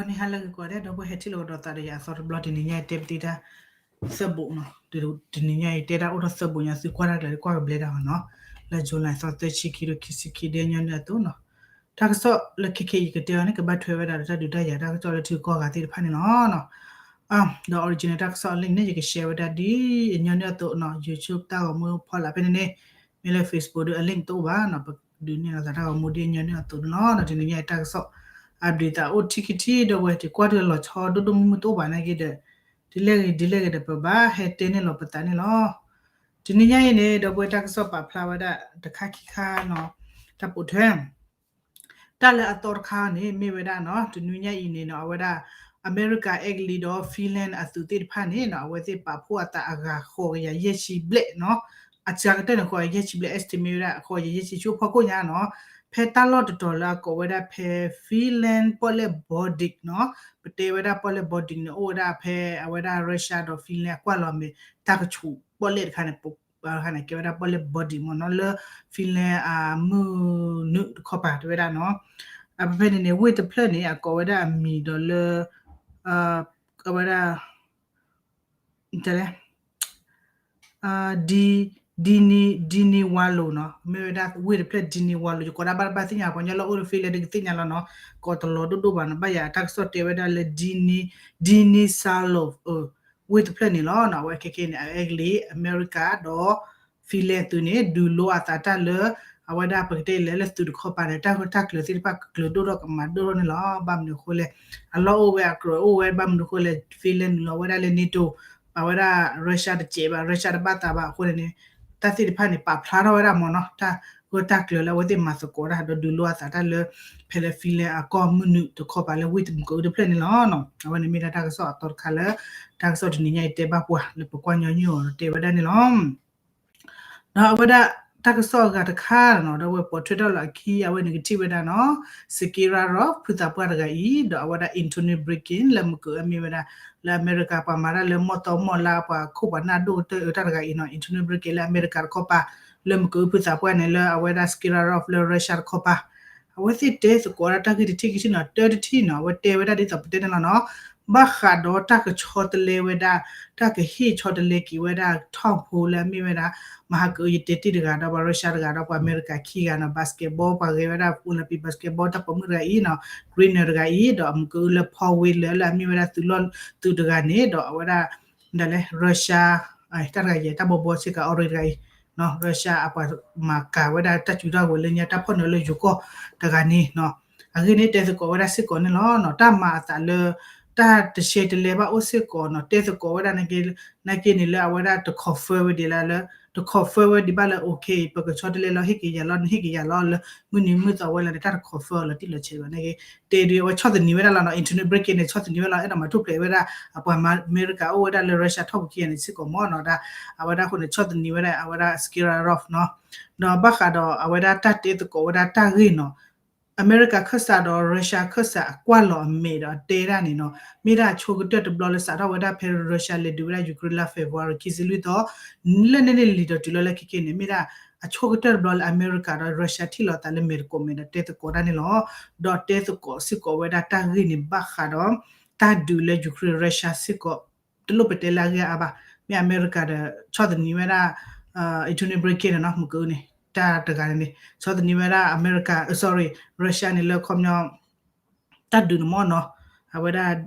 မ့ၢ်ဟါလၢဂ့ၤကိးဂၤဒဲး ဒီပုၢ်ဝဲၢ်ဟဲထံၣ်လိာ်ကဒီးသးဒီးယၤအသီတဘျီ တနံၤညါအံၤတဲပသံတၢ်သၢဘိးနီၤ, တနံၤညါအံၤတဲတၢ်အိၣ်ထီၣ်သၢဘိးညါ သုကွၢ်တၢ်ကျၢၤ ကွၢ်ကဘျဲတၢ်အီၤနီၤ, လၢ July သီသၢဆံခံ ခံထိခံဆံခံ ဒ်ညီနုၢ်အသိးနီၤ, တၢ်ကစီၣ်လၢခဲခဲအံၤယကတဲအီၤန့ၣ် ကဘၣ်ထွဲဝဲဒၣ်ဒီးတၢ်ဒုးတၢ်ယၤတၢ်ကစီၣ်လၢထံဂုၤကီၢ်ဂၤသ့ၣ်တဖၣ်န့ၣ်လီၤ. ဒီး original တၢ်ကစီၣ်အ link န့ၣ် ယက share ဝဲဒၣ်ဒ်အညီနုၢ်အသိးနီၤ, YouTube တၢ်ဂီၤမူဖီလာ်ဖဲန့ၣ်န့ၣ်, မ့ၢ်လၢ Facebook ဒီးအ link တအိၣ်ဘၣ်နီၤ, ပဒုးနဲၣ်လီၤသးတၢ်ဂီၤမူဒ်အညီနုၢ်အသိးန့ၣ်လီၤ. တနံၤညါအံၤတၢ်ကစီၣ် update သးအိၣ်ထံခံထံ ဒီပုၢ်ဝဲၢ် တကွၢ်တလီၤဆီဒိၣ်ဒိၣ်မုၢ်မုၢ်တအိၣ်ဘၣ်နာ်က့ဒီး, ဒ်လဲၣ်ဂ့ၤဒ်လဲၣ်ဂ့ၤဒီး ပဘၣ်ဟဲတဲန့ၢ်လီၤပသးန့ၣ်လီၤ. တနံၤညါအံၤန့ၣ် ဒီပုၢ်ဝဲၢ်တၢ်ကစီၣ်ပာ်ဖျါဝဲဒၣ်တခါခံခါနီၤ, တၢ်ပိာ်ထွဲ တၢ်လၢအသီတခါန့ၣ် မ့ၢ်ဝဲဒၣ်နီၤ, တနွံညါအံၤန့ၣ်နီၤ, အဝဲဒၣ် အမဲရကၤ Italy ဒီး Finland အသုးသ့ၣ်တဖၣ်န့ၣ်နီၤ, အဝဲသ့ၣ်ပာ်ဖှိၣ်အသးအဂၤ ဃိးကယၤယဲၢ်ဆံဘျဲၣ်နီၤ, အစှၤကတၢၢ်န့ၣ် ဃိးကယၤယဲၢ်ဆံဘျဲၣ် estimate ဝဲဒၣ် ဃိးကယၤယဲၢ်ဆံဆူဖီခိၣ်ညါနီၤ, ဖဲတၢ်လီၢ်တတီၤလၢအကိးဝဲဒၣ်ဖဲ Finland ပီၣ်လဲၣ် Baltic နီၤ, ပတဲဝဲဒၣ်ပီၣ်လဲၣ် Baltic န့ၣ် အိၣ်ဝဲဒၣ်ဖဲအဝဲဒၣ် Russia ဒီး Finland အကွၢ်လီၤအမဲာ် တၢ်ကဆူးပီၣ်လဲၣ်တခါန့ၣ် ပ ခါန့ၣ် ကဲဝဲဒၣ်ပီၣ်လဲၣ် Baltic မ့ၢ်နီၤ, လၢ Finland အမုၢ်နုာ်တခီပၤတဲဝဲဒၣ်နီၤ, အဖဲဖဲန့ၣ်န့ၣ် ဝ့ၢ်တဖျၢၣ်န့ၣ် အကိးဝဲဒၣ်အမံၤဒီးလၢ အဝဲဒၣ် တဲလဲၣ် ဒ် ဒ်နံၤ ဒ်နံၤဝါလိၤနီၤ, မ့ၢ်ဝဲဒၣ်ဝ့ၢ်တဖျၢၣ် ဒ်နံၤဝါလိၤ ယကိးဒၣ်ဘၣ်တဘၣ်သ့ၣ်ညါ ပှၤကညီလၢအိၣ်လၢ Finland ဒ်ကသ့ၣ်ညါလီၤနီၤ, ကိးတလီၤဒိၣ်ဒိၣ်ဘၣ်နီၤ, ဘၣ်ယၤတၢ်ကစီၣ်တဲဝဲဒၣ်လၢ ဒ်နံၤ ဒ်နံၤစၤလိၤ ဝ့ၢ်တဖျၢၣ်န့ၣ်လီၤနီၤ, အဝဲခဲခဲန့ၣ် Italy အမဲရကၤဒီး Finland သုးန့ၣ် ဒုးလိအသးတၢ်လၢ အဝဲဒၣ်ပကတဲလဲၣ်လၢသုးတခီပၤန့ၣ် တၢ်ဂ့ၢ်တၢ်ကျၢၤသ့ၣ်တဖၣ်ကကျၢၤဒိၣ်ထီၣ်ကမၤဒိၣ်ထီၣ်န့ၣ်လီၤ. ဘၣ်မနုၤအဃိလဲၣ်, အလီၢ်အိၣ်ဝဲအကြၢးအိၣ်ဝဲ ဘၣ်မနုၤအဃိလဲၣ်, Finland နုာ်လီၤဝဲဒၣ်လၢ NATO, ပာ်ဝဲဒၣ် Russia တစဲးဘၣ် Russia တဘၣ်သးဘၣ်အဃိန့ၣ်န့ၣ်, တၢ်သ့ၣ်တဖၣ်န့ၣ် ပာ်ဖျါထီၣ်ဝဲဒၣ်မ့ၢ်နီၤ, တၢ်ဂ့ၢ်တၢ်ကျၢၤလၢအဝဲသ့ၣ်မၤသကိးတၢ် ဒီးဒုးလိအသးတၢ်လၢ ဖဲလၢ Finland အကီၢ်မုၢ်နုာ်တခီပၤလၢဝ့ၢ်တမုၢ်ကအိၣ်တဖျၢၣ်န့ၣ်လီၤ. အဝဲန့ၣ်မ့ၢ်ဒၣ်တၢ်ကစီၣ်အသီတခါလၢ တၢ်ကစီၣ်တနံၤညါအံၤတဲဘၣ်ပှၤလၢပကွၢ်ညီနုၢ်အီၤဒီးတဲဝဲဒၣ်န့ၣ်လီၤ. ဒီးအဝဲဒၣ်တၢ်ကစီၣ်အဂၤတခါနီၤ, ဒီးဝဲပိာ်ထွဲထီၣ်လီၤအခံ အဝဲန့ၣ်ကထံၣ်ဝဲဒၣ်နီၤ, Sakharov ဖုသးပှၢ်တဂၤအံၤ ဒီးအဝဲဒၣ် Antony Blinken လၢမုၢ်ကအိၣ်အမ့ၢ်ဝဲဒၣ် လၢအမဲရကၤပှၤမၤတၢ်လၢမီၢ်တီမီၢ်လါ ပှၤခိၣ်ပှၤနၢ်ဒိၣ်ကတၢၢ်အတၢ်တဂၤအံၤနီၤ, Antony Blinken လၢအမဲရကၤတခီပၤ, လၢမုၢ်ကအိၣ်ဖုသးပှၢ်န့ၣ် လၢအဝဲဒၣ် Sakharov လၢ Russia တခီပၤ အဝဲသ့ၣ်တဲသကိးဒၣ်တၢ်ဂ့ၢ်တထံၣ်ခံထံၣ်နီၤ, တၢတထံၣ်နီၤ, အဝဲတဲဝဲဒၣ်ဒ်သိးပတဲန့ၣ်လီၤနီၤ, ဘၣ်ဃးဒီးတၢ်ကဆီတလဲဝဲဒၣ်, တၢ်ကဟ့ၣ်ဆီတလဲက့ၤဝဲဒၣ် Trump ဖိလၢအမ့ၢ်ဝဲဒၣ် မဟါကအု ယတဲတ့ၢ်တဂၤဒီး ပှၤ Russia တဂၤဒီး ပှၤအမဲရကၤခံဂၤနီၤ, basketball ပှၤဂဲၤဝဲဒၣ် Olympic basketball တၢ်ပိာ်မုၣ်တဂၤအံၤနီၤ, Griner တဂၤအံၤ ဒီးအမုၢ်ကအိၣ်လၢ Paul Whelan လၢအမ့ၢ်ဝဲဒၣ်သုးလီၢ်သုးတဂၤန့ၣ် ဒီးအဝဲဒၣ် ဒ်လဲၣ် Russia တၢ်တဂၤယဲ တၢ်ဘီဘီစ့ၢ်ကီး Orange တဂၤအံၤ, Russia အပှၤမၤကၤဝဲဒၣ်တၢ်စုတၢ်ဝဲၤလၢညါတၢ်ဖီၣ်နုာ်လၢယိၤကီၢ်တဂၤန့ၣ်နီၤ, အဂ့ၢ်န့ၣ်တဲသကိးဝဲဒၣ်စ့ၢ်ကီးန့ၣ်လီၤ. တၢ်မၤအသးလၢ တၢ်တဆဲတလဲဘၣ်အိၣ်စ့ၢ်ကီးနီၤ, တဲသကိးဝဲဒၣ် နာ်က့န့ၣ်လၢအဝဲဒၣ်တ confirm ဝဲဒံးလၢ တ confirm ဝဲဒံးဘၣ်လၢ okay ပကဆီတလဲလီၤ ဟ့ၣ်က့ၤယၤလီၤ နဟ့ၣ်က့ၤယၤလီၤလၢ မုၢ်နံၤမုၢ်သီဝဲလီၤန့ၣ် တၢ်တ confirm လီၤတံၢ်လီၤဆဲးဘၣ်နာ်က့, တဲဒ်အဝဲဆီၣ်သနံးဝဲဒၣ်လီၤနီၤ, Antony Blinken န့ၣ် ဆီၣ်သနံးဝဲလီၤ အဲၣ်ဒိးမၤထူၣ်ဖျဲးဝဲဒၣ် အပှၤအမဲရကၤအိၣ်ဝဲဒၣ်လၢ Russia ထီၣ်ပူၤခံဂၤန့ၣ်စ့ၢ်ကီးမ့ၢ်နီၤ, ဒ်အဝဲဒၣ်အဃိန့ၣ် ဆီၣ်သနံးဝဲဒၣ်အဝဲဒၣ် Sakharov နီၤ, ဒီးဘၣ်ဃးဒီးအဝဲဒၣ်တၢ်တဲသကိးဝဲဒၣ်တၢ်ဂ့ၢ်နီၤ အမဲရကၤခၢၣ်စးဒီး Russia ခၢၣ်စးအကွၢ်လီၤအမဲာ်ဒီးတဲဒၣ်န့ၣ်နီၤ, မ့ၢ်ဒၣ်အဆိကတၢၢ်တဘျီလၢစးထီၣ်ဝဲဒၣ်ဖဲ Russia လဲၤဒုးဝဲဒၣ် Ukraine လၢ February ခံဆံလွံၢ်သီ လၢန့ၣ်န့ၣ်လံာ်ဒီးတုၤလီၤလၢခဲခဲန့ၣ် မ့ၢ်ဒၣ်အဆိကတၢၢ်တဘျီလၢအမဲရကၤဒီး Russia ထံၣ်လိာ်သးလၢမဲာ်တကိးမဲာ်ဒီးတဲသကိးတၢ်န့ၣ်လီၤ. ဒီးတဲသကိးစ့ၢ်ကီးဝဲဒၣ်တၢ်ဂ့ၢ်န့ၣ်ဘၣ်ဃးဒီး တၢ်ဒုးလၢ Ukraine Russia စ့ၢ်ကီး တလိၣ်ပတဲလၢအဂ့ၢ်အါဘၣ်, မ့ၢ်အမဲရကၤဒီး ဆီၣ်သနံးဝဲဒၣ် Antony Blinken န့ၣ်နီၤ မုၢ်ကန့ၣ် တၢ်တဂၤန့ၣ်န့ၣ် ဆီၣ်သနံးဝဲဒၣ်အမဲရကၤ sorry Russia န့ၣ်လၢခီပညီ တၢ်ဒုးန့ၣ်မ့ၢ်နီၤ, အဝဲဒၣ်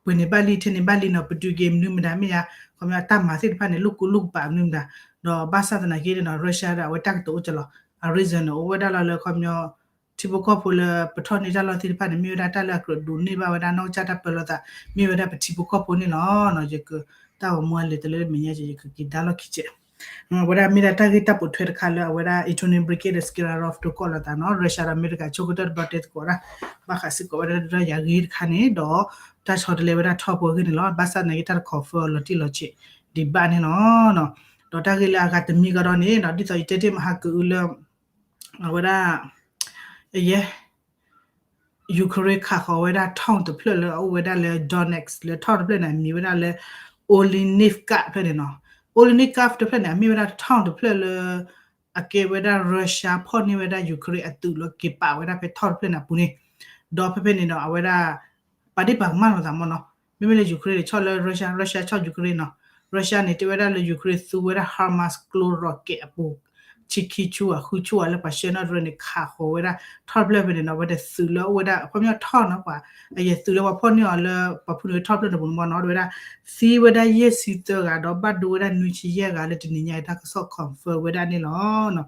ပှ့ၤန့ၢ်ဘၣ်လံ ထဲန့ၢ်ဘၣ်လံနီၤ, ပတုာ်က့ၤမနုၤမတၤမ့ၢ်ယါ, ခီပညီတၢ်မၤသ့ၣ်တဖၣ်န့ၣ် လိာ်ကူလိာ်ကပာ်မနုၤမတၤ, ဒီးဘၣ်ဆၣ်သနာ်က့န့ၣ်နီၤ Russia ဒီးအဝဲတၢ်ကတိၤအိၣ်ကလီၤ, အ reason န့ၣ် အိၣ်ဝဲဒၣ်လီၤလၢခီပညီ ထံဖိကီၢ်ဖိလၢပထီၣ်န့ၢ်တၢ်လီၢ်သ့ၣ်တဖၣ်န့ၣ် မ့ၢ်ဝဲဒၣ်တၢ်လၢအကြၢးဒိးန့ၢ်ဘၣ်ဝဲဒၣ် နီၢ်ကစၢ်တၢ်ပၢလီၤသး မ့ၢ်ဝဲဒၣ်ပထံဖိကီၢ်ဖိန့ၣ်လီၤ. ယက တၢ်ဂီၤမူအလဲၤတလၢမဲာ်ညါ ယကက့ၤဒါလီၢ်ခံကဲး အဝဲဒၣ်မ့ၢ်ဒၣ်တၢ်ဂ့ၢ်တၢ်ပိာ်ထွဲတခါလၢအဝဲဒၣ် Antony Blinken ဒီး Sakharov တကိးလိာ်သးနီၤ, Russia ဒီးအမဲရကၤဆိကတၢၢ်တဘျီတဲသကိးဒၣ် ဘၣ်ဃးစ့ၢ်ကီးဝဲဒၣ်တၢ်ယၤဂ့ၢ်တခါန့ၣ်ဒီး တၢ်ဆီတလဲဝဲဒၣ် Trump ဖိအဂ့ၢ်န့ၣ်လီၤ. ဘၣ်ဆၣ်သနာ်က့တၢ်တ confirm အီၤလီၤတံၢ်လီၤဆဲးဒံးဘၣ်န့ၣ်လီၤ. ဒီးတၢ်ဂ့ၢ်လၢအဂၤတမံၤကဒီးန့ၣ်ဒီး ဒ်သိးယတဲတ့ၢ်မဟါကအုလၢ အဝဲဒၣ် ယဲ Ukraine ခးဃီၤဝဲဒၣ် town တဖျၢၣ်လၢအအိၣ်ဝဲဒၣ်လၢ Donetsk လၢ town တဖျၢၣ်န့ၣ် အမံၤဝဲဒၣ်လၢ Olenivka ဖျၢၣ်န့ၣ်နီၤ, Olenivka တဖျၢၣ်န့ၣ် အမ့ၢ်ဝဲဒၣ် town တဖျၢၣ်လၢ အကဲဝဲဒၣ် Russia ဖီၣ်န့ၢ်ဝဲဒၣ် Ukraine အသုးလၢက့ၤပာ်ဝဲဒၣ်ဖဲ town တဖျၢၣ်န့ၣ်အပူၤန့ၣ်, ဒီးဖဲဖဲန့ၣ်ဒီး အဝဲဒၣ် ပာ်ဒ့ၣ်ပာ်ကမၣ်လိာ်သးမ့ၢ်နီၤ. မ့မ့ၢ်လၢ Ukraine န့ၣ် ဆီၣ်လၢ Russia, Russia ဆီၣ် Ukraine နီၤ. Russia န့ၣ် တဲဝဲဒၣ်လၢ Ukraine သူဝဲဒၣ် HIMARS ကျိ rocket အပူၤ ဆံခံဆူၣ်ဧါ ဃုဆူၣ်ဧါ လၢပှၤဆှၢနီၣ်တရၢန့ၣ် ခးဃီၤဝဲဒၣ်ထီၣ်တဖျၢၣ်ဖဲန့ၣ်နီၤ. အဝဲဒၣ်သုးလၢအိၣ်ဝဲဒၣ် အခီပညီထီၣ်နီၤ ပှၤ အယဲၢ်သုးလၢပှၤဖီၣ်န့ၢ်အီၤလၢ ပှၤဖုန့ၢ်ဝဲထီၣ်တဖျၢၣ်န့ၣ်ပူၤန့ၣ်မ့ၢ်နီၤ တဲဝဲဒၣ် သံဝဲဒၣ်ယဲၢ်ဆံသၢဂၤ ဒီးဘၣ်ဒိဝဲဒၣ်နွံဆံယဲၢ်ဂၤလၢတနံၤညါအံၤ တၢ်ကစီၣ် confirm ဝဲဒၣ်န့ၣ်လီၤ.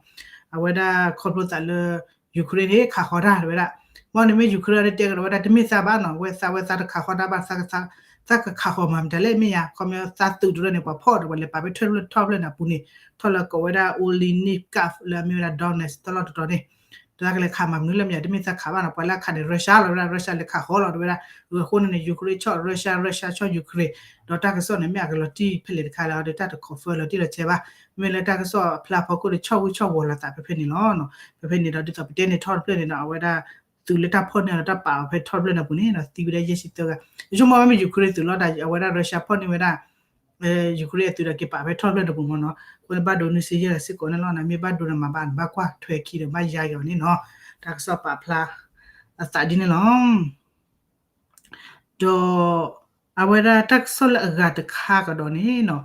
အဝဲဒၣ်ခီဖျိသးလၢ Ukraine န့ၣ် ခးဃီၤတၢ်တဲဝဲဒၣ်, ဘၣ်န့ၣ်မ့ၢ် Ukraine န့ၣ်တဲကဒီးဝဲဒၣ် တမ့ၢ်သးဘၣ်နီၤ, ဝဲသးဝဲသးတခးဃီၤတၢ်ဘၣ်, သးကခးဃီၤမၤမတၤလဲၣ်မ့ၢ်ယါ, ခီပညီသးသုးတရၢန့ၣ် ပှၤဖီၣ်ဒီးပှၤလဲၤပာ်ဖဲထီၣ်ဖျၢၣ်န့ၣ်အပူၤန့ၣ် ထီၣ်လၢကိးဝဲဒၣ် Oleniivka လၢအမ့ၢ်ဝဲဒၣ် Donetsk တၢ်လီၢ်တတီၤန့ၣ် တၢ်ကလဲၤခးမၤမနုၤလၢမ့ၢ်ယါ တမ့ၢ်သးခးဘၣ်နီၤ, ပှၤလၢအခးန့ၣ် Russia လီၤဝဲဒၣ်, Russia လဲၤခးဃီၤလီၤတဲဝဲဒၣ်, အဃိန့ၣ်န့ၣ် Ukraine ဆီၣ် Russia, Russia ဆီၣ် Ukraine ဒီးတၢ်ကစီၣ်န့ၣ် မ့ၢ်အကလီၤတံၢ်ဖဲလဲၣ်တခါလၢအီၤဒီး တၢ်တ confirm လီၤတံၢ်လီၤဆဲးဘၣ်, မ့မ့ၢ်လၢတၢ်ကစီၣ်အဖျါဖီခိၣ်ဒီး ဆီၣ်ဝံၣ်ဆီၣ်ဝီၤလိာ်သးဖဲဖဲန့ၣ်လီၤ. ဖဲဖဲန့ၣ်ဒီး ဒ်သိးပတဲန့ၣ်ထီၣ်တဖျၢၣ်န့ၣ်ဒီး အဝဲဒၣ် သုးလၢတၢ်ဖီၣ်န့ၢ်အီၤဒီးတၢ်ပာ်အီၤဖဲထီၣ်တဖျၢၣ်န့ၣ်အပူၤန့ၣ်ဒီး သံဝဲဒၣ်ယဲၢ်ဆံသၢဂၤ, ယဆိကမိၣ်ဝဲမ့ၢ် Ukraine သုးလီၤဒီး အဝဲဒၣ် Russia ဖီၣ်န့ၢ်ဝဲဒၣ် Ukraine အသုးဒီးက့ၤပာ်ဖဲထီၣ်တဖျၢၣ်န့ၣ်အပူၤမ့ၢ်နီၤ, အဃိန့ၣ်ဘၣ်ဒိနွံဆံယဲၢ်ဂၤစ့ၢ်ကီးန့ၣ်လီၤ, မ့ၢ်ဘၣ်ဒိဒီးမၤဘၣ်နဘၣ်ကွၢ်ထွဲခံဒီးဘၣ်ယါက့ၤအီၤန့ၣ်နီၤ, တၢ်ကစီၣ်ပာ်ဖျါအသးဒ်န့ၣ်လီၤ. ဒီး အဝဲဒၣ်တၢ်ကစီၣ်လၢအဂၤတခါကဒီးန့ၣ်နီၤ,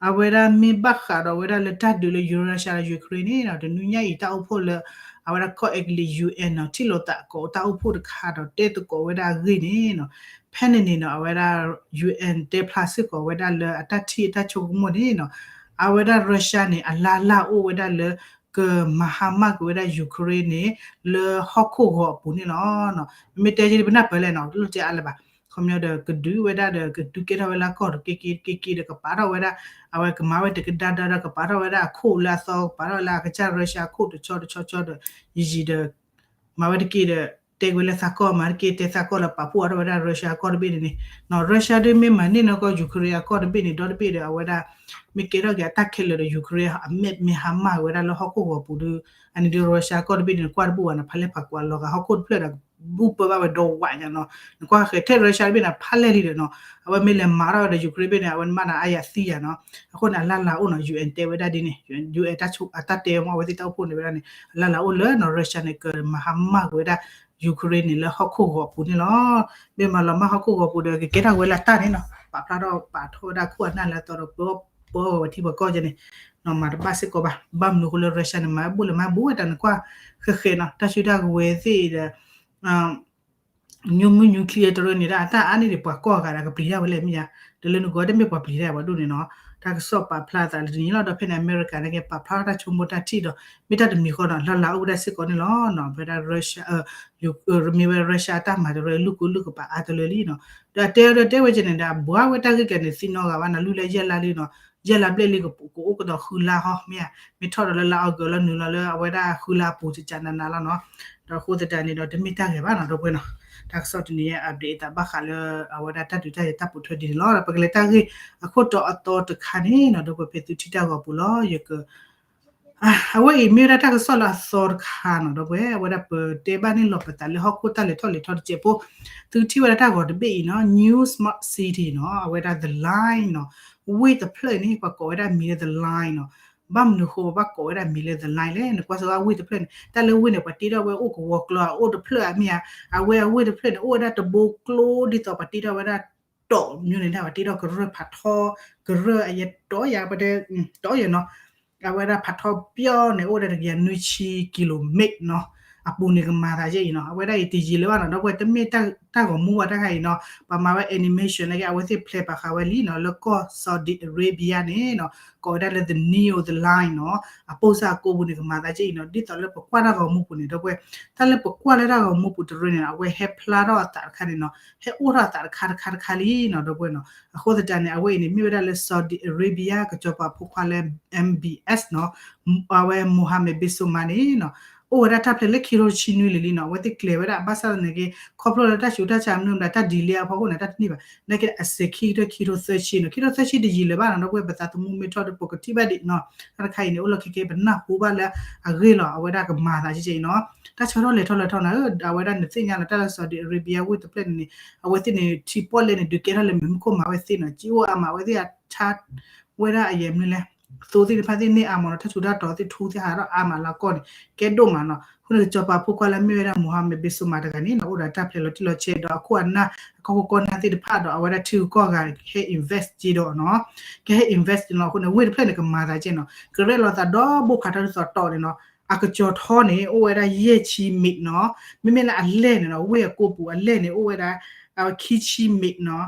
အဝဲဒၣ်မ့ၢ်ဘၣ်ဃးဒီးဝဲဒၣ်လၢတၢ်ဒုးလၢ Russia ဒီး Ukraine န့ၣ်နီၤ, တနွံညါအံၤတၢ်အိၣ်ဖှိၣ်လၢ အဝဲဒၣ်ကီၢ်အဲကလံး ယူၣ်အဲၣ် နီၤ, ထံၣ်လိာ်သးကိးတၢ်အိၣ်ဖှိၣ်တခါဒီးတဲသကိးဝဲဒၣ်အဂ့ၢ်န့ၣ်နီၤ, ဖဲန့ၣ်န့ၣ်နီၤ အဝဲဒၣ် ယူၣ်အဲၣ် တဲဖျါစ့ၢ်ကီးဝဲဒၣ်လၢအတၢ်ထံၣ်အတၢ်ဆိကမိၣ်န့ၣ်နီၤ, အဝဲဒၣ် Russia န့ၣ် အလၢ်လၢ်အိၣ်ဝဲဒၣ်လၢ ကမၤဟါမၢ်ကွံာ်ဝဲဒၣ် Ukraine န့ၣ် လၢဟီၣ်ခိၣ်ဂီၤအပူၤန့ၣ်လီၤ. မ့မ့ၢ်တဲက့ၤဒ်ပနၢ်ပၢၢ်လဲၣ်နီၤ လိၣ်တဲအါလၢၤဘၣ်, ခီပညီဒီးကဒုးဝဲဒၣ်ဒီး ကဒုးကဲထီၣ်ဝဲလၢကီၢ်ဒီး က့ၤက့ၤက့ၤက့ၤဒီးကပာ်ထီၣ်ဝဲဒၣ်, အဝဲကမၤဝဲတကဒါဒါဒီးကပာ်ထီၣ်ဝဲဒၣ်အခိၣ်လၢအသီ ကပာ်ထီၣ်ဝဲလၢအကစၢ် Russia အခိၣ်တဆီတဆီဆီဒီး ယံာ်ယံာ်ဒီး မၤဝဲတက့ၢ်ဒီး တဲကွံာ်လၢသးကီၢ် မၤတက့ၢ်တဲသးကီၢ်လၢ ပာ်ဖှိၣ်အါထီၣ်ဝဲဒၣ် Russia အကီၢ်တဘ့ၣ်န့ၣ်န့ၣ်နီၤ, Russia ဒ်မ့ၢ်မၤန့ၢ်နီၢ်ကီၢ် Ukraine အကီၢ်တဘ့ၣ်န့ၣ် ဒီတဘ့ၣ်ဒီး အဝဲဒၣ် မ့ၢ်ကဲထီၣ်က့ၤအတၢ်ခဲလၢာ်ဒီး Ukraine အမဲာ်မ့ၢ်ဟါမၢ်ဝဲဒၣ်လၢဟီၣ်ခိၣ်ဂီၤပူၤဒီး အန့ၣ်ဒီး Russia အကီၢ်တဘ့ၣ်န့ၣ် နကွၢ်တဘူၣ်ဘၣ်န့ၣ် ဖးလဲၢ်ဖးကွၢ်လီၤဂာ်ဟီၣ်ခိၣ်တဖျၢၣ်ဒီး ဘူၣ်ပၢဘၣ်ဝဲဒီဝးညါနီၤ, နကွၢ်ဃဲၤထဲ Russia တဘ့ၣ်န့ၣ် ဖးလဲၢ်လံဒီးနီၤ, အဝဲမ့ၢ်လဲၤမၤထီၣ်ဝဲဒီး Ukraine တဘ့ၣ်န့ၣ် အဝဲမၤနၤအါယၤသံယၤနီၤ, အဃိန့ၣ် အလၢ်လၢ်အိၣ်နီၤ ယူၣ်အဲၣ် တဲဝဲဒၣ်ဒ်န့ၣ်, ယူၣ်အဲၣ် အတၢ်တဲမ့ၢ်အဝဲသ့ၣ်တၢ်အိၣ်ဖှိၣ်န့ၣ်ဝဲဒၣ်န့ၣ် အလၢ်လၢ်အိၣ်လၢနီၤ Russia န့ၣ် ကမၤဟါမၢ်ကွံာ်ဝဲဒၣ် Ukraine န့ၣ် လၢဟီၣ်ခိၣ်ဂီၤအပူၤန့ၣ်လီၤ. မ့ၢ်မၤလီၤမၢ်ဟီၣ်ခိၣ်ဂီၤပူၤဒီး ကကဲထီၣ်ဝဲလၢတၢ်န့ၣ်နီၤ, ပာ်ဖျါထီၣ်ပာ်ထီၣ်ဝဲဒၣ်ခိၣ်အနၢ်လၢအသီဒီး ပၢအီၣ်ဝဲထံပှၤကီၢ်ကဲန့ၣ်နီၤ, မၤတဘၣ်စ့ၢ်ကီးဘၣ်, ဘၣ်မနုၤအဃိလၢ Russia န့ၣ် မၤဘူၣ်လဲၤမၤဘူၣ်ဝဲတၢ်နကွၢ်ဃဲၤဃဲၤနီၤ, တၢ်စုတၢ်ကဝဲၤသ့ၣ်ဒီး ညိမုၢ် nuclear တရၢန့ၣ် တၢ်အါန့ၢ်ဒံးပှၤကီၢ်ဂၤဒီးကပျံၤတၢ်ဝဲလဲၣ်မ့ၢ်ယါ, တလၢနဂီၢ်တမ့ၢ်ပှၤပျံၤတၢ်ပှၤဒိၣ်န့ၣ်နီၤ, တၢ်ကစီၣ်ပာ်ဖျါသးလၢတနံၤလီၤ. ဒီးဖဲန့ၣ် အမဲရကၤန့ၣ်က့ၤ ပာ်ဖျါထီၣ်တၢ်ဆိကမိၣ်တၢ်ထံၣ်ဒီး မ့ၢ်တၢ်တမံၤဃီနီၤ လၢလၢအိၣ်ဝဲဒၣ်စ့ၢ်ကီးန့ၣ်လီၤ. ဖဲဒၣ် Russia မ့ၢ်ဝဲ Russia အတၢ်မၤတရၢ လုၢ်ကိလုၢ်ကပာ်အါတလၢလံနီၤ, ဒီးတဲအီၤဒီးတဲဝဲကဲန့ၣ်ဒီး အဘှါဝဲတၢ်ဂ့ၢ်ကဲန့ၣ် သ့ၣ်နီၣ်ဂၤဘၣ်နီၤ, လုၢ်လၢယဲၢ်လါလံနီၤ, ယဲၢ်လါဘျဲၣ်လံ ကအိၣ်ကဒီးဃုလါဟီ မ့ၢ်ဧါ, မ့ၢ်ထီၣ်ဒီးလၢလါအီကူးလီၤ နုာ်လီၤလၢအဝဲဒၣ်ဃုလါအပူၤ ကကနးနးလီၤနီၤ, ဒီးအဃိသတးန့ၣ်ဒီး တမ့ၢ်တၢ်ဂ့ၤဘၣ်နီၤ ဒီပုၢ်ဝဲၢ်နီၤ, တၢ်ကစီၣ်တနံၤညါ update အသးဘၣ်ဃးလၢ အဝဲဒၣ်တၢ်ဒုးတၢ်ယၤတၢ်ပိာ်ထွဲဒ်န့ၣ်လီၤ. ဒီးပကလဲၤတၢ်ဂ့ၢ်အခိၣ်တီအသီတခါန့ၣ်နီၤ ဒီပုၢ်ဝဲၢ် ဖဲသုထံၣ်တၢ်ဂီၤပူၤလီၤ ယက အဝဲအံၤမ့ၢ်ဝဲဒၣ်တၢ်ကစီၣ်လၢအသီတခါနီၤ ဒီပုၢ်ဝဲၢ်, အဝဲဒၣ်ပတဲဘၣ်န့ၣ်လီၤပသးလၢဟီၣ်ခိၣ်တၢ်လဲၤထီၣ်လဲၤထီတစဲးဖိ, သုထံၣ်ဝဲဒၣ်တၢ်ဂီၤတဘ့ၣ်အံၤနီၤ New Smart City နီၤ, အဝဲဒၣ် The Line နီၤ, ဝ့ၢ်တဖျၢၣ်န့ၣ် ပှၤကိးဝဲဒၣ်မံၤလၢ The Line နီၤ, ဘၣ်မနုၤဃိဘၣ်ကိးဝဲဒၣ်မံၤလၢ The Line လဲၣ်, နကွၢ်စ့ၢ်ကီးဝ့ၢ်တဖျၢၣ်န့ၣ် တၢ်လၢဝ့ၢ်န့ၣ် ပှၤတ့ထီၣ်ဝဲအိၣ်ကဝီၤကျီအအိၣ်တဖျၢၣ်ဧါမ့ၢ်ဧါ, အဝဲအဝ့ၢ်တဖျၢၣ်န့ၣ် အိၣ်ဝဲဒၣ်တဘိကျိဒ်သိးပှၤတ့ထီၣ်ဝဲဒၣ် တီး မျိုးန့ၣ် ဒၣ်ပှၤတ့ထီၣ်ကရၢၢ်ဖးထီ, ကရၢၢ်အယဲၢ်တီးယၤ ပတဲ တီးယဲၢ်နီၤ, အဝဲဒၣ်ဖးထီပျီန့ၣ် အိၣ်ဝဲဒၣ်တကယၤနွံဆံ kilometer နီၤ, အပူၤန့ၣ်ကမၤသးယဲၢ်အံၤနီၤ, အဝဲဒၣ်အံၤတယံာ်လၢၤဘၣ်နီၤ ဒီပုၢ်ဝဲၢ်, တမ့ၢ်တၢ်ဂီၤမူဘၣ်တခါအံၤနီၤ, ပှၤမၤဝဲ animation န့ၣ်က့ အဝဲသ့ၣ်ဖျဲးပာ်ဃာ်ဝဲလံနီၤ, လၢကီၢ် Saudi Arabia န့ၣ်နီၤ, ကိးဝဲဒၣ်လၢ The Nile, The Line နီၤ, အပိၢ်စၢ်အကိးပူၤန့ၣ် ကမၤသးယဲၢ်အံၤနီၤ, ဒ်သိးလၢပကွၢ်တၢ်ဂီၤမူပူၤန့ၣ် ဒီပုၢ်ဝဲၢ်, တၢ်လၢပကွၢ်လၢတၢ်ဂီၤမူပူၤတရၢန့ၣ် အဝဲဟဲဖျါထီၣ်အသးတခါန့ၣ်နီၤ, ဟဲအိၣ်ထီၣ်အသးတခါတခါတခါလံနီၤ ဒီပုၢ်ဝဲၢ်နီၤ, အဃိသတးန့ၣ် အဝဲအံၤန့ၣ် မ့ၢ်ဝဲဒၣ်လၢ Saudi Arabia ကစီၤပၤဖိခွါလၢ MBS နီၤ, အဝဲ Mohammed bin Salman န့ၣ်နီၤ, အိၣ်ဝဲဒၣ်တၢ်ဖျဲးလၢခံထိတဆံနွံလံလံနီၤ, အဝဲသ့ၣ်ကျဲၤဝဲဒၣ် ဘၣ်ဆၣ်သနာ်က့ ခီဖျိလၢတၢ်ဆူးတၢ်ဆါမနုၤမတၤ တၢ် delay အဖီခိၣ်န့ၣ် တၢ်တန့ၢ်ဘၣ်, နာ်က့အစဲးခံကတၢၢ် ခံထိသၢဆံနီၤ, ခံထိသၢဆံတယံာ်လၢၤဘၣ်နီၤ ဒီပုၢ်ဝဲၢ်, ပသးသမူမ့ၢ်ထီၣ်ဒီး ပကထံၣ်ဘၣ်ဒံးနီၤ, တၢ်တခါအံၤန့ၣ် အိၣ်လီၢ်ခဲကဲ ပနၢ်ဟူဘၣ်လၢအဂ့ၢ်လီၤ, အဝဲဒၣ်ကမၤသးကဲကဲအံၤနီၤ, တၢ်ဆၢထီၣ်လဲၤထီၣ်လဲၤထီၣ်နီၤ, အဝဲဒၣ်နသ့ၣ်ညါလီၤ တၢ်လၢ Saudi Arabia ဝ့ၢ်တဖျၢၣ်န့ၣ်န့ၣ် အဝဲသ့ၣ်န့ၣ် ထံပီၣ်လဲၣ်န့ၣ် ဒုးကဲထီၣ်လၢမ့ၢ်မူခိၣ်မၤဝဲသ့ၣ်နီၤ, ကၠံအိၣ်အါမး အဝဲသ့ၣ်အဆါဝဲဒၣ်အယဲၢ်မနုၤလဲၣ် သိသ့ၣ်တဖၣ်သ့ၣ်န့ၢ်အါမးနီၤ, တၢ်ထူးတၢ်တီၤသ့ၣ်ထူသ့ၣ်ဟးထီၣ်အါမးလၢအကီၢ်န့ၣ် ကဲဒိၣ်မးနီၤ. အဃိန့ၣ် ကစီၤပၤဖိခွါလၢအမ့ၢ်ဝဲဒၣ် Mohammed bin Salman တဂၤန့ၣ်နီၤ အိၣ်ဒီးတၢ်ဖျဲးလီၤတံၢ်လီၤဆဲးဒီးအခိၣ်အနၢ် အခီၣ်ခိၣ်ကီၢ်နၢ်သ့ၣ်တဖၣ်ဒီး အဝဲဒၣ်ထံဂုၤကီၢ်ဂၤကဟဲ invest က့ၤဒီးနီၤ, ကဟဲ invest နီၤ. အဃိန့ၣ် ဝ့ၢ်တဖျၢၣ်န့ၣ် ကမၤသးကဲနီၤ, ကရဲၣ်လီၤသးဒီဘိဖးထီဒ်သိးတီၤန့ၣ်နီၤ. အကစီၤထီန့ၣ် အိၣ်ဝဲဒၣ်ယဲၢ်ဆံမံးနီၤ, မ့မ့ၢ်လၢအလဲၢ်န့ၣ်နီၤ ဝ့ၢ်အကိာ်ပူၤအလဲၢ်န့ၣ် အိၣ်ဝဲဒၣ် ခံဆံမံးနီၤ,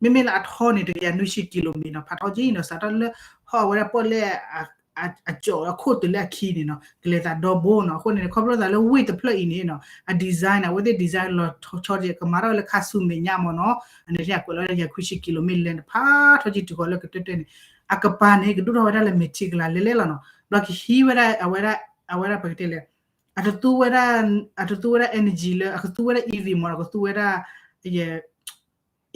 မ့မ့ၢ်လၢအထီန့ၣ် တကယၤနွံဆံကံလိမံးနီၤ, ဖးထီက့နီၤ, စးထီၣ်လၢဟီၣ်ဝဲဒၣ်ပီၣ်လဲၣ် အကၠီၣ်အခိၣ်တုၤလၢအခံန့ၣ်နီၤ ကလဲၤသးဒီဘိနီၤ. အဃိန့ၣ် ခီဖျိသးလၢဝ့ၢ်တဖျၢၣ်အံၤန့ၣ်နီၤ အ design န့ၣ် အဝဲသ့ၣ် design လီၤဆီက့ ကမၤထီၣ်ဝဲလၢခါဆူမဲာ်ညါမ့ၢ်နီၤ, အန့ၣ်အကွဲးလီၤဝဲဒၣ်ယၤခွံဆံကံလိမံးလဲၣ်န့ၣ် ဖးထီက့တုၤဃီၤလၢကတၢၢ်တၢၢ်န့ၣ် အကပၤန့ၣ် ကဒိၣ်ထီၣ်ဝဲဒၣ်လၢမဲာ်ထံကလၤလဲၤလဲၤလီၤနီၤ. ဘျီကဟံးဝဲဒၣ် အဝဲဒၣ် အဝဲဒၣ်ပကတဲလဲၣ် အတသူဝဲဒၣ် အတသူဝဲဒၣ် energy လၢ အကသူဝဲဒၣ် E V မ့ၢ်နီၤ, အကသူဝဲဒၣ် ယ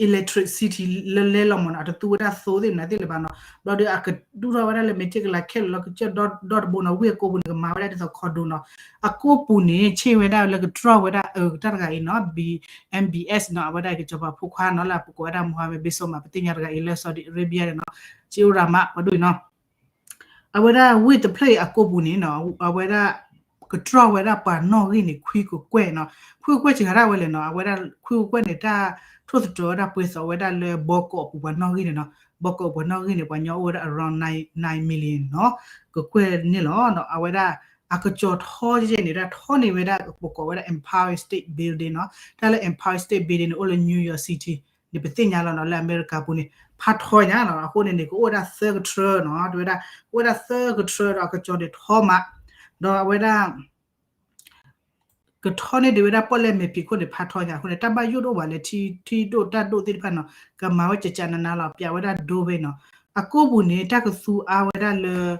electricity လၢလဲၤလီၤမ့ၢ်နီၤ, အတသူဝဲဒၣ်သိသ့ၣ်မနုၤသ့ၣ်လၢၤဘၣ်နီၤ. ဘျီဒီးအကဒိၣ်ထီၣ်ဝဲဒၣ်လၢမဲာ်ထံကလၤခဲလၢာ်လီၤ ကစၢၢ်ဒီတဘိနီၤ, ဝ့ၢ်အကိာ်ပူၤန့ၣ် ကမၤဝဲဒၣ်ဒ်သိး condo နီၤ. အကိာ်ပူၤန့ၣ် ဆ့ၣ်ဝဲဒၣ်လၢကတြီၢ်ဝဲဒၣ် အ တၢ်တဂၤအံၤနီၤ ဘံ M B S နီၤ, အဝဲဒၣ်ကစီၤပၤဖိခွါနီၤ လၢအပကိးဝဲဒၣ် Mohammed bin Salman ပသ့ၣ်ညါတဂၤအံၤလၢ Saudi Arabia န့ၣ်နီၤ, ဆ့ၣ်အိၣ်ရၤမး ပှၤဒိၣ်အံၤနီၤ. အဝဲဒၣ်ဝ့ၢ်တဖျၢၣ်အံၤအကိာ်ပူၤန့ၣ်နီၤ အဝဲဒၣ် ကတြီၢ်ဝဲဒၣ်ပှၤနီၣ်ဂံၢ်န့ၣ် ခွံကကွဲၢ်နီၤ. ခွံကကွဲၢ်စှၤဒၣ်ဝဲလဲၣ်နီၤ, အဝဲဒၣ်ခွံကကွဲၢ်န့ၣ် တၢ်ထိၣ်သတြီၤဝဲဒၣ်ပှဲၤသိးဝဲဒၣ်လၢဘီကီးအပူၤပှၤနီၣ်ဂံၢ်န့ၣ်နီၤ. ဘီကီးအပူၤပှၤနီၣ်ဂံၢ်န့ၣ် ပှၤကညီအိၣ်ဝဲဒၣ် around nine nine million နီၤ, ကကွဲၢ်န့ၣ်လီၤ. အဝဲဒၣ် အကစီၤထီကဲန့ၣ် ဒၣ်ထီန့ၢ်ဝဲဒၣ် ပကိးဝဲဒၣ် Empire State Building နီၤ. တၢ်လၢ Empire State Building န့ၣ် အိၣ်လၢ New York City န့ၣ် ပသ့ၣ်ညါလီၤနီၤ, လၢအမဲရကၤပူၤန့ၣ် ဖးထီညါနီၤ. အဃိန့ၣ်န့ၣ် ကအိၣ်ဝဲဒၣ်သၢကထြၢနီၤ, တဲဝဲဒၣ် ကအိၣ်ဝဲဒၣ်သၢကထြၢဒီးအကစီၤန့ၣ်ထီမး, ဒီးအဝဲဒၣ် ကထီန့ၢ်ဒံးဝဲဒၣ်ပီၣ်လဲၣ်မဲာ်ဖံးခိၣ်န့ၣ် ဖးထီညါအဃိန့ၣ် တၢ်ဘၣ်ယိၣ်တအိၣ်ဘၣ်လၢ ထံဒိၣ်တၢ်ဒိၣ်သ့ၣ်တဖၣ်နီၤ, ကမၤဝဲကကနနၤလီၤ, ပျးဝဲဒၣ်ဒိဝဲနီၤ. အကိာ်ပူၤန့ၣ် တၢ်ကသူအါဝဲဒၣ်လၢ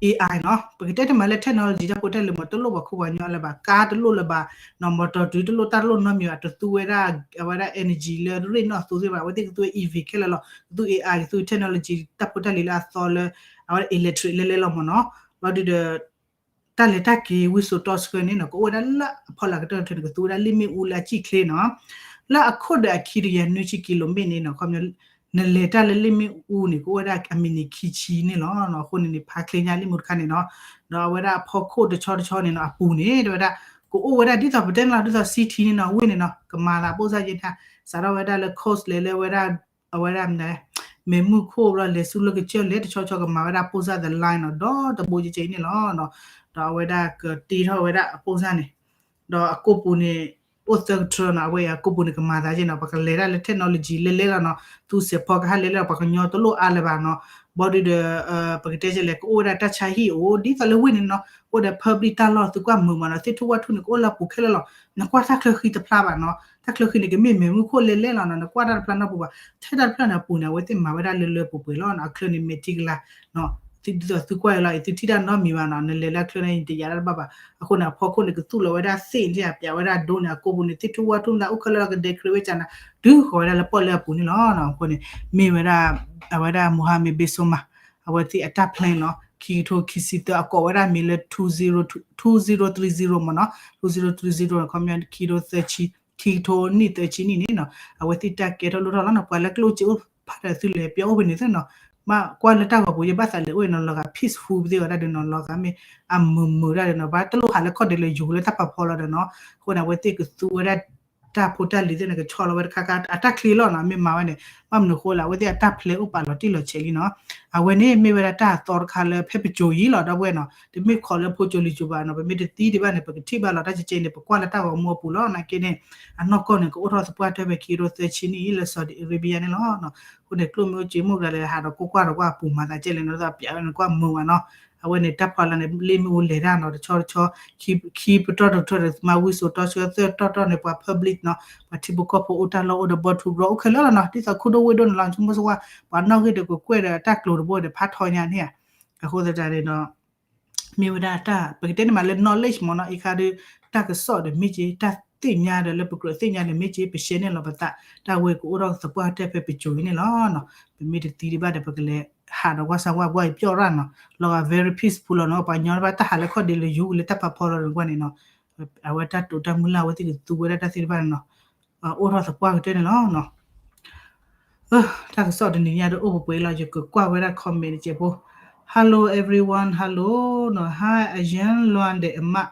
A I နီၤ, ပကတဲတမံၤလၢ technology တၢ်ဖိတၢ်လံၤမ့ၢ် တလိၣ်ပှၤခိၣ်ပှၤကညီလၢၤဘၣ်, ကါတလိၣ်လၢၤဘၣ်နီၤ, မီတီၤတုၤတလိၣ် တၢ်တလိၣ်နီတမံၤဘၣ်, တသူဝဲဒၣ် အဝဲဒၣ် energy လၢရ့ၣ်နီၣ်အသိသ့ၣ်ဘၣ်, အဝဲသ့ၣ်ကသူဝဲ E V ခဲလၢာ်လီၤ, ကသူ A I ကသူ technology တၢ်ဖိတၢ်လံၤလၢအသီလၢ အဝဲဒၣ် electric လဲၤလဲၤလီၤမ့ၢ်နီၤ. ဘျီဒုဒီး တၢ်လဲၤတၢ်က့ၤဝံစိာ်တီဆှၢန့ၣ်နီၤ ကအိၣ်ဝဲဒၣ်လၢအဖီလာ်ကတၢၢ်တထၢၣ်န့ၣ် ကသူဝဲဒၣ်လ့ၣ်မ့ၣ်အူလၢအစံၣ်ချ့နီၤ, လၢအခိၣ်ဒီးအခံတကယၤနွံဆံကံလိမ့ၣ်န့ၣ်နီၤ, ခီပညီ နလဲၤတၢ်လၢလ့ၣ်မ့ၣ်အူန့ၣ် ကအိၣ်ဝဲဒၣ်အမံးနံးခံဆံန့ၣ်လီၤ. အဃိန့ၣ်န့ၣ် ဖးချ့ညါလ့ၣ်မ့ၣ်အူတခါန့ၣ်နီၤ, ဒီးအဝဲဒၣ်အဖီခိၣ်တဆီတဆီန့ၣ်နီၤ အပူၤန့ၣ် တဲဝဲဒၣ် ကအိၣ်ဝဲဒၣ်ဒ်သိးပတဲန့ၣ်လီၤ ဒ်သိး city န့ၣ်နီၤ, ဝ့ၢ်န့ၣ်နီၤ ကမၤသးပိၣ်စၢ်ယဲၢ်န့ၣ် စးထီၣ်ဝဲဒၣ်လၢ coast လဲၤလၢဝဲဒၣ် အဝဲဒၣ် မဲးမုၢ်ခိၣ်ဘျီ လဲၤဆူလၢကစၢၢ်လဲၤတဆီဆီကမၤဝဲဒၣ်ပိၣ်စၢ် the line နီၤ, ဒီတဘိကကဲအံၤန့ၣ်လီၤ. ဒီးအဝဲဒၣ်ကတ့ထီၣ်ဝဲဒၣ်အပိၣ်စၢ်န့ၣ် ဒီးအကိာ်ပူၤန့ၣ် အိၣ်သၢကထြၢနီၤ, အဝဲအံၤအကိာ်ပူၤန့ၣ် ကမၤသးကဲနီၤ, ပကလဲၤဒၣ်လၢ technology လဲၤလဲၤလီၤနီၤ, သူစဲးဖီကဟဲလဲၤလဲၤ ပှၤကညီတလိၣ်အါလၢၤဘၣ်နီၤ, ဘျီဒုဒီး ပကတဲလဲၣ် ကအိၣ်ဝဲဒၣ်တၢ်ဆါဟံၣ်အိၣ် ဒ်သိးလၢဝ့ၢ်န့ၣ်နီၤ, အိၣ်ဒီး public တၢ်လီၢ် သုကွၢ်မုာ်မးနီၤ, သ့ၣ်ထူၣ်ဝၣ်ထူၣ်န့ၣ် ကအိၣ်လၢအပူၤခဲလၢာ်လီၤ, နကွၢ်တၢ်ချၢဃံတဖျါဘၣ်နီၤ, တၢ်ချၢဃံန့ၣ် ကမ့ၢ်မဲးမုၢ်ခိၣ်လဲၤလဲၤလီၤနီၤ, နကွၢ်တၢ်တဖျါနီတပူၤဘၣ်, ထဲတၢ်တဖျါန့ၣ်အပူၤန့ၣ် အဝဲသ့ၣ်မၤဝဲဒၣ်လၢလၢပှဲၤပှဲၤလီၤနီၤ, အချၢန့ၣ် မဲာ်ထံကလၤ ဒ်သိးသုကွၢ်အံၤလီၤအံၤ သုထံၣ်တၢ်နီတမံၤဘၣ်နီၤ, နလဲၤလၢအချၢန့ၣ် ယတယာ်တၢ်တဘၣ်ဘၣ်, အဃိန့ၣ် အဖီခိၣ်န့ၣ် ကသူၣ်လီၤဝဲဒၣ်သ့ၣ်န့ၣ် ပျးဝဲဒၣ်ဒိန့ၣ် အကိာ်ပူၤန့ၣ် သ့ၣ်ထူၣ်ဝၣ်ထူၣ်မတၤအိၣ်ခဲလၢာ်လီၤ က decorate ဝဲကနၤ တုၤဃီၤဝဲဒၣ်လၢပီၣ်လဲၣ်အပူၤန့ၣ်လီၤ. အဃိန့ၣ် မ့ၢ်ဝဲဒၣ် အဝဲဒၣ် Mohammed bin Salman အဝဲသ့ၣ်အတၢ် plan လီၤ, ခံကထိခံဆံသၢ အကိးဝဲဒၣ်မ့ၢ်လၢ two zero two zero three zero မ့ၢ်နီၤ, two zero three zero ခီပညီ ခံကထိသၢဆံ ခံကထိနံၣ်သၢဆံနံၣ်န့ၣ်နီၤ, အဝဲသ့ၣ်တၢ်ကဲထီၣ်လိၣ်ထီၣ်လီၤနီၤ, ပှၤလၢကျိၣ်စ့အိၣ်ဖးဒီးသုလဲၤပျီအိၣ်ဖဲန့ၣ်သ့ၣ်နီၤ, မ့ၢ်ကွၢ်လၢတၢ်ဂီၤပူၤ ယဘၣ်သးလဲၤအိၣ်နီၤ လီၤဂာ် peaceful ပသ့ၣ်ဝဲဒၣ်ဒီးနီၤ, လီၤဂာ်မ့ၢ်အမုာ်မုာ်ဒၣ်ဒီးနီၤ, ဘၣ်တလိၣ်ဟးလၢခီၣ်ဒဲးလၢယိၤလၢတၢ်ဖးဖီလီၤဒီးနီၤ, အဃိန့ၣ် အဝဲသ့ၣ်ကသူဝဲဒၣ် တၢ်ဖိတၢ်လံၤသ့ၣ်န့ၣ် ကဆီလီၤဝဲတခါခါ အတၢ်ချ့လီၤနီၤ, မ့ၢ်မၤဝဲန့ၣ် ဘၣ်မနုၤဃိလဲၣ် အဝဲသ့ၣ်အတၢ် plan အိၣ်ပာ်လီၤတံၢ်လီၤဆဲးလံနီၤ, အဝဲန့ၣ်မ့ၢ်ဝဲဒၣ်တၢ်အသီတခါလၢဖဲပစိၤအံၤလီၤ ဒီပုၢ်ဝဲၢ်နီၤ, တမ့ၢ်ခိးလၢဖိစိၤလံၤစိၤဘၣ်နီၤ, ပမ့ၢ်တသံဒံးဘၣ်န့ၣ် ပကထံၣ်ဘၣ်လီၤ, တၢ်ကကဲန့ၣ် ပကွၢ်လၢတၢ်ဂီၤမူအပူၤလီၤ, နာ်က့န့ၣ် အနီၢ်ကီၢ်န့ၣ် ကအိၣ်ထီၣ်သပှၢ်တၢၢ်ဖဲခံကထိသၢဆံနံၣ်အံၤလၢ Saudi Arabia န့ၣ်လီၤ. အဃိန့ၣ် ကျိၣ်မ့ၢ်အိၣ်စ့မ့ၢ်အိၣ်ကဒါလၢဟးဒီးကိၢ်ကွၢ်ဒီးကွၢ်အပူၤမၤသးကဲလဲၣ်နီၤ, ပျးဝဲန့ၣ်ကွၢ်မုာ်ဘၣ်နီၤ, အဝဲန့ၣ်တၢ်ဖီလာ်န့ၣ် လ့ၣ်မ့ၣ်အူလဲၤတၢ်နီၤ, တဆီတဆီ ခံပတီၢ်တပတီၢ်ဒီး မၤဝံစိာ်တီဆှၢသၢတီၢ်တီၢ်န့ၣ် ပှၤ public နီၤ, ပှၤထံဖိကီၢ်ဖိအိၣ်တၢ်လီၢ်အိၣ်ဒီးဘီထူဘီအိၣ်ခဲလၢာ်လီၤနီၤ, ဒ်သိးခိၣ်ဒိၣ်ဝ့ၢ်ဒိၣ်န့ၣ်လီၤ, ဆိကမိၣ်ဆိကမး ပှၤနီၣ်ဂံၢ်ဒီးကကွဲၢ်ဒီးတၢ်ကျိၤတဘိဒီး ဖးထီညါန့ၣ်ဧါ, အဃိသတးန့ၣ်ဒီး မ့ၢ်ဝဲဒၣ်တၢ် ပကတဲန့ၣ်မးလၢ knowledge မ့ၢ်နီၤ, အံၤခါဒီး တၢ်ကစီၣ်ဒီးမ့ၢ်က့ၤ တၢ်သ့ၣ်ညါဒီးလၢပကြၢးသ့ၣ်ညါန့ၣ်မ့ၢ်က့ၤ ပ share န့ၢ်လီၤပသး, တၢ်ဝဲကအိၣ်ထီၣ်သပှၢ်တၢၢ်ဖဲပစိၤအံၤန့ၣ်လီၤ. ပမ့ၢ်တသံဒံးဘၣ်ဒီး ပကလဲၤဟးဒီးကွၢ်စၢ်ဝါပှၢ်အံၤပျီၢ်ရၣ်နီၤ, လီၤဂာ် very peaceful လီၤနီၤ, ပှၤကညီတဖၣ်တၢ်ဟးလၢခီၣ်ဒ့လၢယူၤလၢတၢ်ဖးဖီလီၤန့ၣ်ကွၢ်န့ၣ်နီၤ, အဝဲတၢ်တိာ်တၢ်မုၢ်လၢ်အဝဲသ့ၣ်ကသူဝဲဒၣ်တၢ်သ့ၣ်တဖၣ်န့ၣ်နီၤ, အိၣ်ထီၣ်သပှၢ်ကတၢၢ်န့ၣ်လီၤ. တၢ်ကစီၣ်တနံၤညါဒီးအိၣ်ပှဲၤပှဲၤလီၤ, ယကကွၢ်ဝဲဒၣ် comment တစဲးဖိ, Hello နီၤ hi အယၢၣ်လွၣ်ဒဲးအမး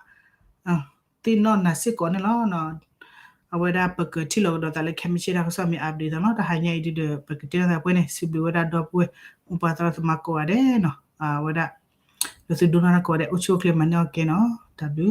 သ့ၣ်နီၣ်နၤစ့ၢ်ကီးန့ၣ်လီၤ. အဝဲဒၣ်ပကထံၣ်လိာ်ကဒီးသးလၢခဲမုၢ်ဆ့ၣ်တၢ်ကစီၣ်မ့ၢ် update သးလီၤ. တဟါညါအံၤဒုဒီး ပကတဲနီၣ်သးပှဲၤန့ၣ် စံးဘျုးဝဲဒၣ်ဒီပုၢ်ဝဲၢ် မိၢ်ပၢ်သရၣ်သမါကိးဂၤဒဲးနီၤ. အဝဲဒၣ် လၢသုဒိကနၣ်တၢ်ကိးဂၤဒဲး အိၣ်ဆူၣ်အိၣ်ချ့မၤန့ၢ်အီၣ်ကဲနီၤ. တၢ်ဘျုး